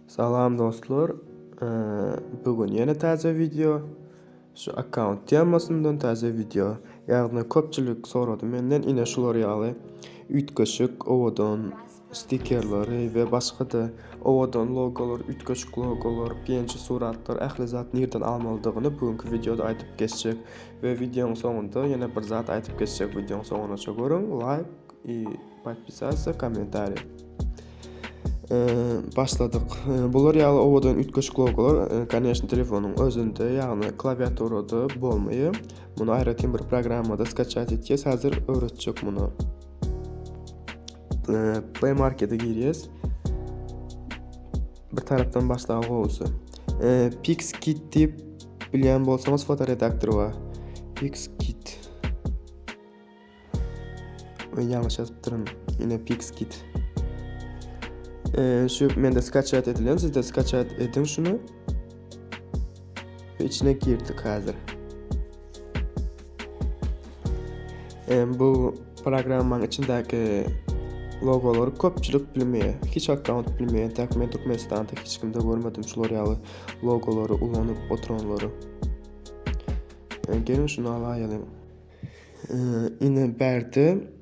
Salam dostlar. Bu gün ýene täze wideo. Şu akkaunt temasyndan täze wideo. Ýagny köpçülik sorady menden ine şular ýaly üýtgeşik owadan stikerleri we başga-da owadan logolar, üýtgeşik logolar, PNG suratlar, ähli zat nirden almalydygyny bu günki wideoda aýdyp geçjek. We wideoň soňunda ýene bir zat aýdyp geçjek wideoň soňunaça görüň, laýk i podpisasiýa, kommentariý. Başladyk. Bular ýaly owadan üýtgeşik logolar, koneşno, telefonyň özünde, ýagny klawiaturada bolmaýar. Muny aýratyn bir programmada skaçat etýäs. Häzir öwretjek muny. Play Market-e girýäs. Bir tarapdan başlaga gowusy. PixKit diýip bilýän bolsaňyz fotoredaktor bar. PixKit. Men ýalňyş ýazypdyryn. Ine PixKit. Ee, şu mende skaçat edilen, sizde skaçat ediň şunu. Ve içine girdik häzir. Ee, bu programmanyň içindäki logolary köpçülik bilmeýär. Hiç akkaunt bilmeýär. Entäk men Türkmenistanda hiç kimde görmedim şular ýaly logolary ulanyp oturanlary. Ee, geliň şunu alaýalyň. Ine bärde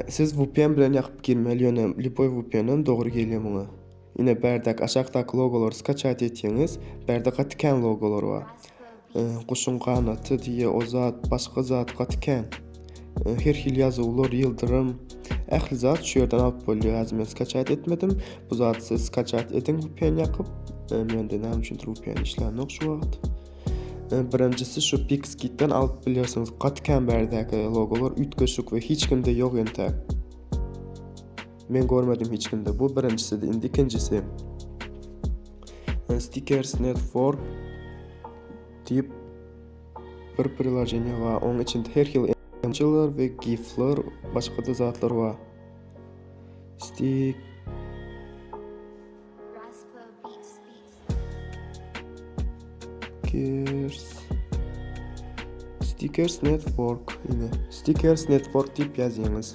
siz VPN bilen ýakyp girmeli ýöne lýuboý VPN hem dogry gelýär muňa. Ine bärdäki aşakdaky logolary skaçat etseňiz bärde gaty kän logolar bar. Guşuň ganaty diýe o zat başga zat gaty kän. Her hili ýazuwlar ýyldyrym ähli zat şu ýerden alyp bolýar. Häzir men skaçat etmedim. Bu zady siz skaçat ediň VPN ýakyp. Mende näme üçindir VPN işlänok şu wagt. Birinjisi şu Pixkitden alyp bilersiňiz. Gaty kän bärdäki logolar üýtgeşik we hiç kimde ýok entäk. Men görmedim hiç kimde. Bu birinjisidi. Indi ikinjisi. Stickers Network diýip bir priloženiýe bar. Onuň içinde her hili emojiler we gifler, başga-da zatlar bar. Stick Stickers Stickers Network ine Stickers Network diýip ýazýaňyz.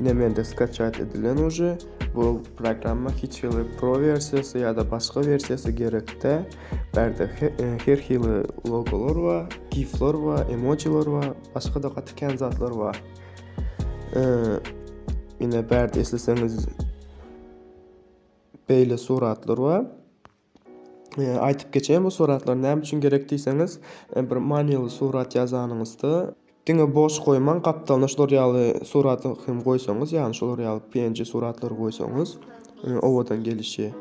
Ine mende skaçat edilen uje. Bu programma hiç hili pro wersiýasy ýa-da başga wersiýasy gerekde. Bärde e, her hili logolar bar, gifler bar, emojiler bar, başga da gaty kän zatlar bar. E, ine bärde isleseňiz Beýle suratlar bar. Aýtyp geçeýin bu suratlar näme üçin gerek diýseňiz, bir manyly surat ýazanyňyzda diňe boş goýman gapdalyna şular ýaly suraty hem goýsaňyz, ýagny şular ýaly PNG suratlary goýsaňyz owadan gelişýär.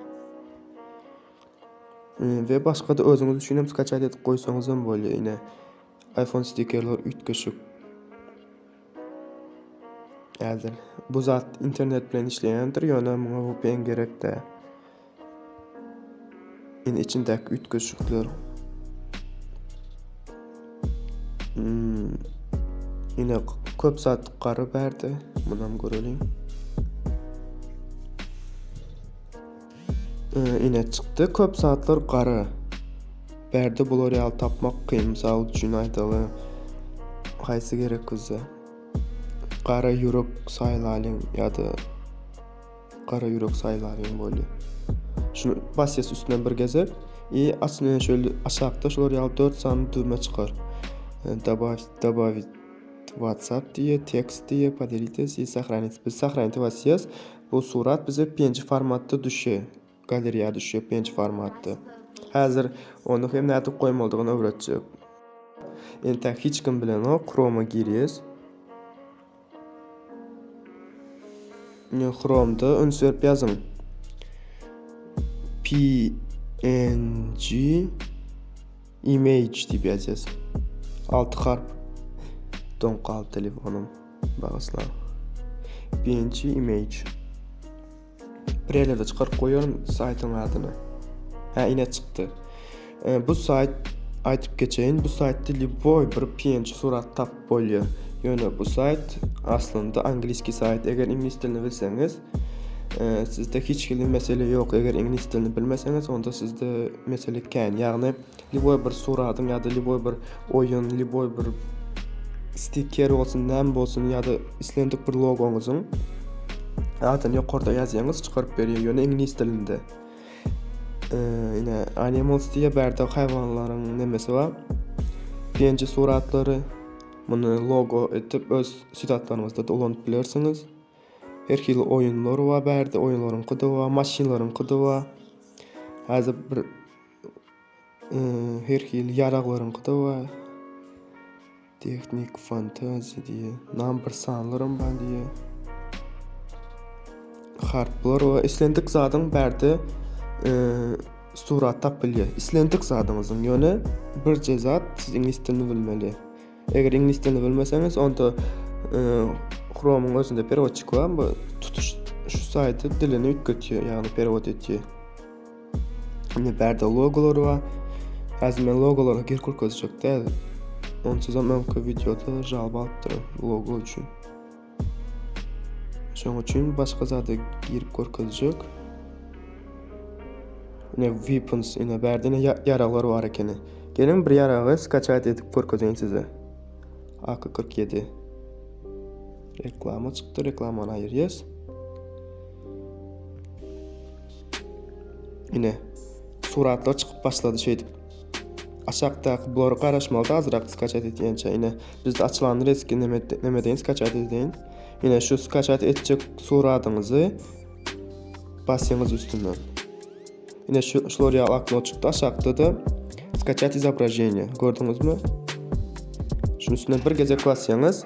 We başga-da özüňiz üçin hem skaçat edip goýsaňyz hem bolýar ine. iPhone stikerler üýtgeşik. Häzir bu zat internet bilen işleýändir, ýöne muňa VPN gerek däl. Indi içindäki üýtgeşikler. Hmm. Ine köp zat gara bärde. Munam göreliň. Ine çykdy. Köp zatlar gara. Bärde bular ýaly tapmak kyn. Mysal üçin aýdaly, haýsy gerek bize? Gara ýürek saýlalyň ýa-da gara ýürek saýlalyň bolýar. Şunu basýas üstünden bir gezek. I aslynda şöyle aşakda şular ýaly 4 sany düwme çykar. Добавить, добавить WhatsApp diýe, tekst diýe, podelitесь i sahranit. Biz sahranite basýas. Bu surat bize PNG formatda düşýär. Galereýa düşýär PNG formatda. Häzir ony hem nädip goýmalydygyny öwretjek. Entäk hiç kim bilenok, Chrome-a girýäs. Ine Chrome-da üns berip ýazyň. PNG image diýip ýazýas. 6 harp. Doňup galdy telefonym. Bagyşlaň. PNG image. Bir ýerlerde çykaryp goýaryn saýtyň adyny. Hä ine çykdy. E, bu saýt aýdyp geçeýin, bu saýtda lýuboý bir PNG surat tapyp bolýar. Ýöne bu saýt aslynda angliski saýt. Eger iňlis dilini bilseňiz, e, sizde hiç hili mesele ýok. Eger iňlis dilini bilmeseňiz, onda sizde mesele kän. Ýagny Lýuboý bir suradyň ýa-da lýuboý bir oýun, lýuboý bir stiker bolsun, näme bolsun ýa-da islendik bir logoňyzyň. Zaten ýokarda ýazýaňyz çykaryp berýär ýöne iňlis dilinde. Ine animals diýe bärde haýwanlaryň nemesi bar. PNG suratlary. Muny logo edip öz sitatlaryňyzda da ulanyp bilersiňiz. Her hili oýunlar bar bärde, oýunlaryňky-da bar, maşynlaryňky-da bar. Häzir bir her hili ýaraglaryňky-da bar. Tehnik fantaziýa diýýär. Number sanlaram bar diýýär. Harplar bar. Islendik zadyň bärde surat tapylýar. Islendik zadyňyzyň ýöne birje zat siz iňlis dilini bilmeli. Eger iňlis dilini bilmeseňiz, onda Chrome-yň özünde perewodçik bar. Bu tutuş şu saýty dilini üýtgetýär, ýagny perewod etýär. Indi bärde logolar bar. Häzir men logolara girip görkezjek däl. Onsuzam öňki wideoda žalba alypdyr logo üçin. Şonuň üçin başga zada girip görkezjek. Ine weapons, ine bärde ine ýaraglar bar ekeni. Geliň bir ýaragy skaçat edip görkezeýin size. AK-47. Reklama çykdy, reklamany aýyrýas. Ine suratlar çykyp başlady şeýdip. Aşakdaky bulary garaşmaly azrak skaçat etýänçä ine bizde açylan reski neme neme deýin skaçat edeýin. Ine şu skaçat etjek suradyňyzy basýaňyz üstünden. Ine şu şular ýaly okno çykdy aşakda da skaçat izobraženiýe gördüňizmi? Şunuň üstüne bir gezek basýaňyz.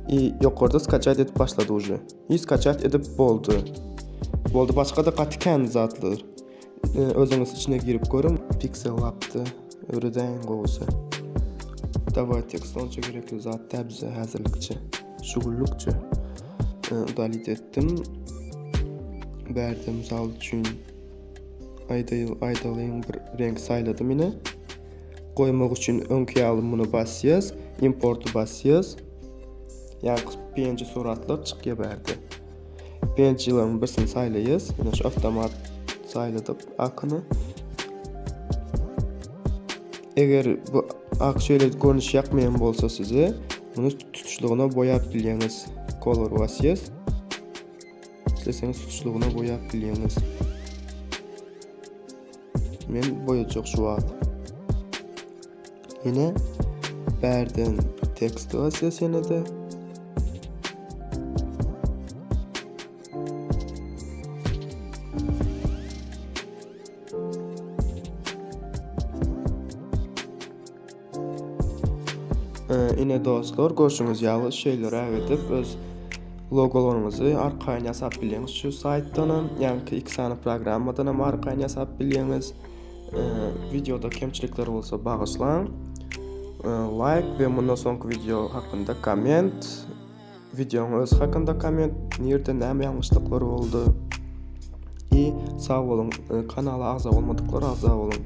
I ýokarda skaçat edip başlady uje. I skaçat edip boldy. Boldy başga da gaty kän zatlar. Özüňiz içine girip görüň. Pixel Lab'da öwredäýiň gowusy. Daway tekst onça gerekli zat däl bize häzirlikçe. Şu günlükçe udalit etdim. Bärde mysal üçin aýdaýyl aýdalyň bir reňk saýladym ine. Goýmak üçin öňki ýaly muny basýas, importy basýas. Ýaňky PNG suratlar çykýar bärde. PNG-leriň birisini saýlaýas. Ine şu awtomat saýladyk akyny. Eger bu ak şeýle görnüş ýakmaýan bolsa size, muny tutuşlygyna boýap bilýäňiz. Color basýas. Isleseňiz tutuşlygyna boýap bilýäňiz. Men boýajak şu wagt. Ýene bärden tekst basýas ýene-de. Ine dostlar görşüňiz ýaly şeýleräk edip öz logolaryňyzy arkaýyn ýasap bilýäňiz şu saýtdanam ýaňky iki sany programmadanam arkaýyn ýasap bilýäňiz. Wideoda kemçilikler bolsa bagyşlaň. Laýk we mundan soňky wideo hakynda komment. Wideoň özi hakynda komment, nirde näme ýalňyşlyklar boldy. I sag boluň, kanala agza bolmadyklar agza boluň.